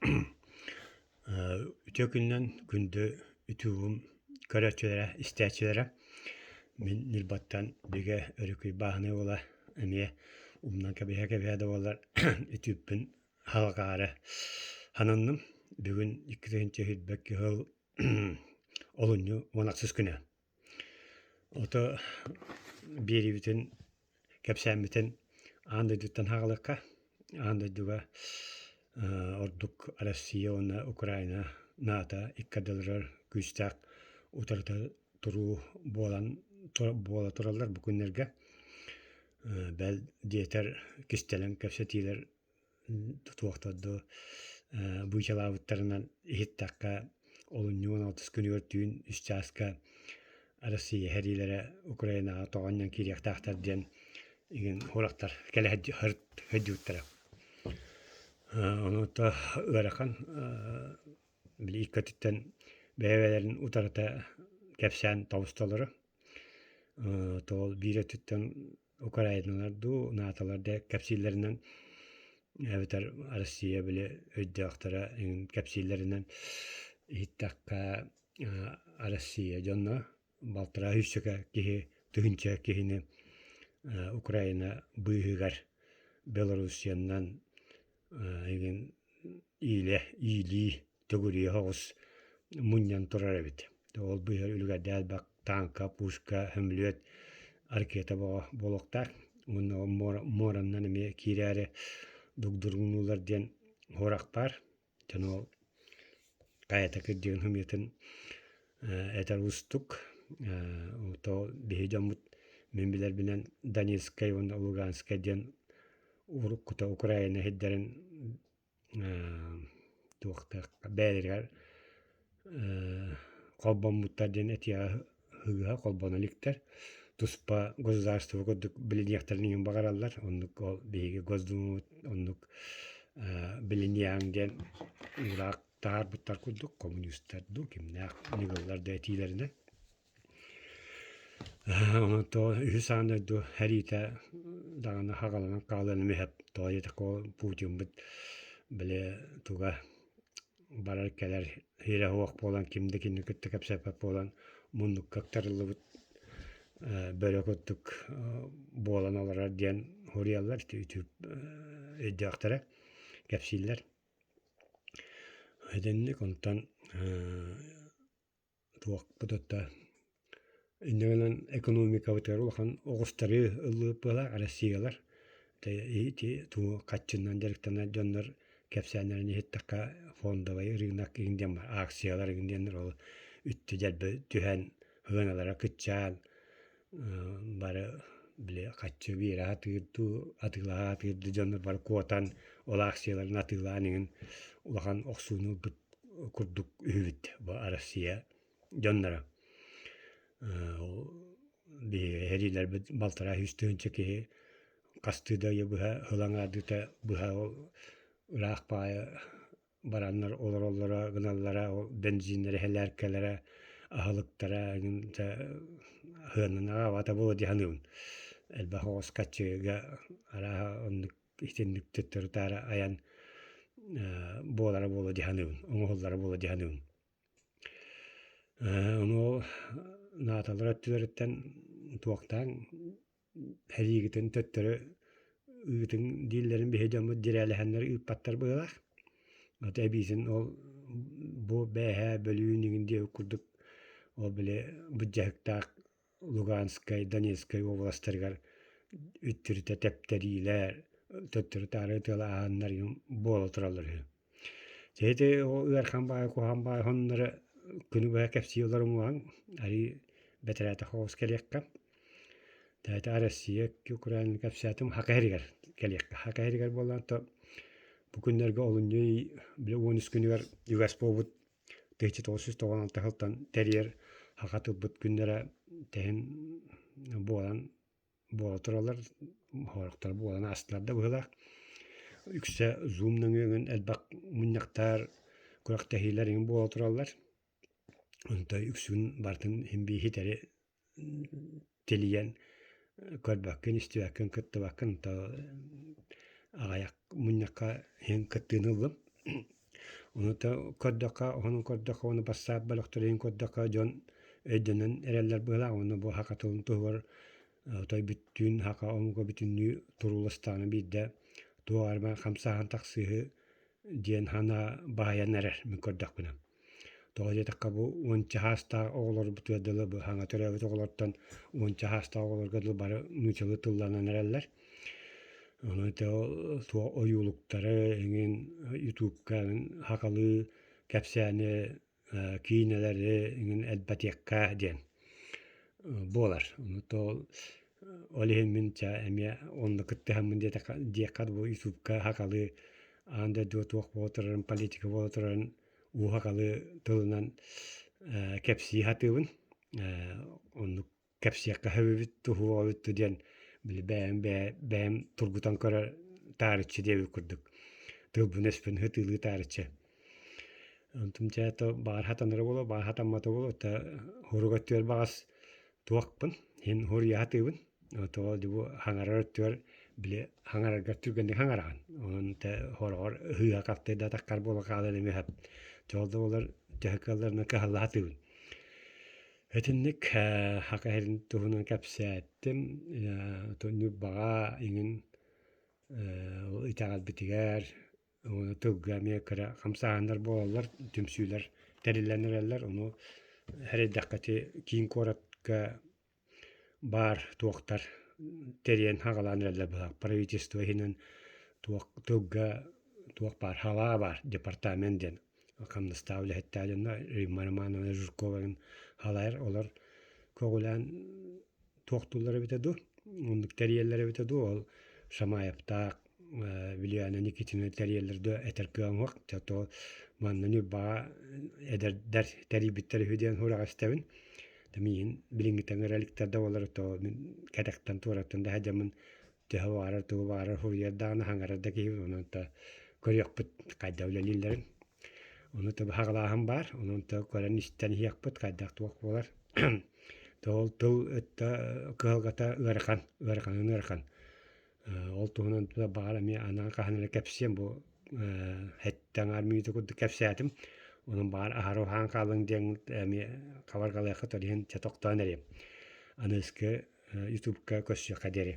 Үтүө күнүнэн күндү үтүөбүм көрөөччүлэрэ, истээччилэрэ! Мин Ньурбаттан Бигэ Өрүкүй бааһынай уола эмиэ умнан кэбиһэ-кэбиһэ да буоллар үтүөппүн халҕаары сананным. Бүгүн 2022 сыл олунньу 16 күнэ. Ото биэриибитин, кэпсээммитин аан дойдуттан хаалыахха. Аан дойдуга ордук Россия уонна Украина НАТО икки ардыларыгар күүстээх утарыта туруу буолан буола тураллар бу күннэргэ. Бэл диэтэр кистэлэҥ кэпсэтиилэр туохтар дуу быычалаабыттарынан иһиттэххэ, олунньу 16 күнүгэр түүн үс чааска Россия сэриилэрэ Украинаҕа тоҕонньон киириэхтээхтэр диэн игин сурахтар кэлэ сылдьыбыттара. Ону ыарахан били икки өттүттэн бэйэ-бэйэлэрин утарыта кэпсээн тобусталлара. Тоҕо биир өттүттэн Украиналар дуу, НАТО-лар да кэпсииллэринэн эбэтэр Россия били өйдөөхтөрө эҥин кэпсииллэринэн иһиттэххэ Россия дьоно балтараа сүүсчэкэ киһи, тыһыынча киһини Украина быыһыгар Белоруссиянан эҥин иилэ иилии төгүрүйэ соҕус мунньан турар эбит. Ол быыһыгар үлүгэрдээх элбэх тааҥка, пушка, сөмөлүөт, ракета бөҕө буолуохтаах. Уонна муоранан эмиэ киирээри дугдуруҥнууллар диэн суорах баар. Дьон ол хайата кырдьыгын хымыйатын этэр уустук. То биһи дьоммут мин билэрбинэн Донецкай уонна Луганскай диэн уруккута Украина сирдэрин туохтаах бэйэлэригэр холбоммуттар диэн этиэҕэ ыһыаҕа холбоно иликтэр. Туспа государство курдук билиниэхтэрин иһин баҕараллар. Оннук ол биһиги Госдумабыт оннук билиниэҕиҥ диэн уураах таһаарбыттар курдук коммунистар дуу кимнээх ньыгыллар да этиилэринэн. Онон тоҕо үһүс аан дойду сэриитэ даҕаны хаҕаланан хаалыан эмиэ сөп. Тоҕо диэтэххэ ол Путиммыт били туга барар-кэлэр сирэ суох буолан ким да кинини кытта кэпсэппэт буолан муннукка ыктарыллыбыт бөрө курдук буолан олорор диэн суруйаллар ити өйдөөхтөрө кэпсииллэр. Итинник онтон Туохпут отто инньэ гынан экономикабытыгар улахан оҕустарыы ыллыыппыалаах Россиялар ити туу хаччыннан дьарыктанар дьоннор кэпсээннэрин иһиттэххэ фондовай рынок игин диэн бар акциялар игин диэннэр ол үттү дьэлбэ түһэн сыаналара кыччаан бары били хаччы биэрэ сатыыр дуу атыылаһа сатыыр дуу дьоннор бары куотан ол акцияларын атыылаан игин улахан охсууну ылбыт курдук үһүбүт бу Россия дьонноро. Биһиги сэриилэрбит балтараа сүүс тыһыынча киһи хастыы да ыйы быһа ылан аадыыта быһа ол ыраах баайы бараннар олороллоро гыналлара ол бензиннэрэ сэлээркэлэрэ аһылыктара сыанан аҕабата буолуо дии саныыбын. Элбэх оҕус хаччыга арааһа оннук итинник төттөрү-таары айан буолара буолуо дии саныыбын, оҥоһуллара буолуо дии саныыбын. Ону ол нааталар өттүлэриттэн туохтаан сэриигитин төттөрү ыытыҥ дииллэрин биһи дьоммут дьирээлэһэннэр ыыппаттар быһыылаах. Ото эбиитин ол бу бээһээ бөлүүн игин диэбит курдук ол били былдьаһыктаах Луганскай, Донецкай уобаластарыгар үттүрүтэ тэптэриилэр, төттөрү-таары ытыалааһыннар буола тураллар үһү. Дьэ ити ыарахан баҕайы куһаҕан баҕайы сонуннары күнү быһа кэпсии олорумуоҕуҥ, арыый бэтэрээтэх оҕус кэлиэххэ. Тээтэ Россия Украинаны кэпсээтим Хака иһигэр кэлиэххэ. Хака иһигэр буоллаан то бу күннэргэ олунньу ый били 13 күнүгэр үгэс буолбут 1996 сылтан тэрийэр саха тылбыт күннэрэ тэһин буолан буола тураллар, сорохтор буолан аастылар да быһыылаах. Үксэ Zoom нөҥүө элбэх мунньахтар, күрэхтэһиилэр иҥин буола тураллар. Онто үксүн барытын иһин бииһитэри тилийэн көрбөккүн, истибэккин, кыттыбаккын то аҕыйах мунньахха иһин кыттыыны ыллым. Ону көрдөххө, оһонун көрдөххө уонна бассаап бөлөхтөрүн көрдөххө дьон өйдөнөн эрэллэр быһыылаах уонна бу саха тылын туһугар отой бүттүүн саха омуга бүтүннүү турууластаҕына биирдэ туох эрэ хамсааһын тахсыыһы диэн санаа баайан эрэр мин көрдөхпүнэ. Тоҕо диэтэххэ бу уонча саастаах оҕолорбутугар дылы бу саҥа төрөөбүт оҕолортон уонча саастаах оҕолорго дылы бары нууччалыы тылланан эрэллэр. Ону туох ойуулуктары эҥин ютубка сахалыы кэпсээни киинэлэри эҥин элбэтиэххэ диэн буолар. Ол иһин мин чэ эмиэ онно кыттыһаммын диэтэххэ диэххэ бу ютубка сахалыы аан дойдуга туох буола турарын политика буола турарын уу сахалыы тылынан кэпсии сатыыбын. Оннук кэпсиэххэ сөбүбүт туһуоҕабыт диэн били бэйэм бэйэм тургутан көрөр таарыччы диэбит курдук тылбын-өспүн ытыылыы таарыччы. Онтум дьэ то баҕар хатанара буолуо, баҕар хатаммата буолуо, то хорук өттүгэр баҕас туохпун, иһин хоруйа сатыыбын. Тоҕо бу хаҥарар өттүгэр били хаҥараргар түргэнник хаҥараҕын. Онон тэ хороҕор ыһыыга-хаптыы да атаххар буола хаалан эмиэ сөп. Дьол да буолар төһө кыалларынан кыһалла сатыыбын. Итинник саха сирин туһунан кэпсээттим. Ньурбаҕа иҥин итэҕэлбитигэр уонна тылга эмиэ кыра хамсааһыннар буолаллар, түмсүүлэр тэриллэн эрэллэр. Ону сэрэйдэххэ ити киин куоракка баар туохтар тэрийэн хаҕалаан эрэллэр быһа правительство иһинэн туох тылга туох баар халаа баар департамент диэн хамнастаах үлэһиттээх дьонно Римма Романовна Жиркова халайар олор көҕүлээн туохтууллар эбитэ дуу оннук тэрийэллэр эбитэ дуу ол Шамаевтаах Вилюяна Никитина тэрийэллэр дуо этэр кыаҕым суох то манна Ньурбаҕа эдэрдэр тэрийбиттэр үһү диэн сураҕы истэбин миигин билиҥҥиттэн ыра иликтэр да буоллар то мин кэтэхтэн туораттан да сылдьаммын төһө баҕарар тугу баҕарар суруйар даҕаны хаҥарар да киһибин онон то көрүөхпүт хайдах үлэлииллэрин ону то баһаҕалааһын баар онон то көрөн истэн иһиэхпит хайдах туох буолар то ол тыл өттө кыһалҕата ыарахан ыараханын ыарахан Ол туһунан баҕар эмиэ анаан хаһан эрэ кэпсиэм бу сэттэ аҥаар мүнүүтэ курдук кэпсээтим. Онон баҕар аһары уһаан хаалыҥ диэн эмиэ хабарҕалыаххыт ол иһин чэ тохтоон эриэм. Аныгыскы ютубка көрсүөххэ диэри.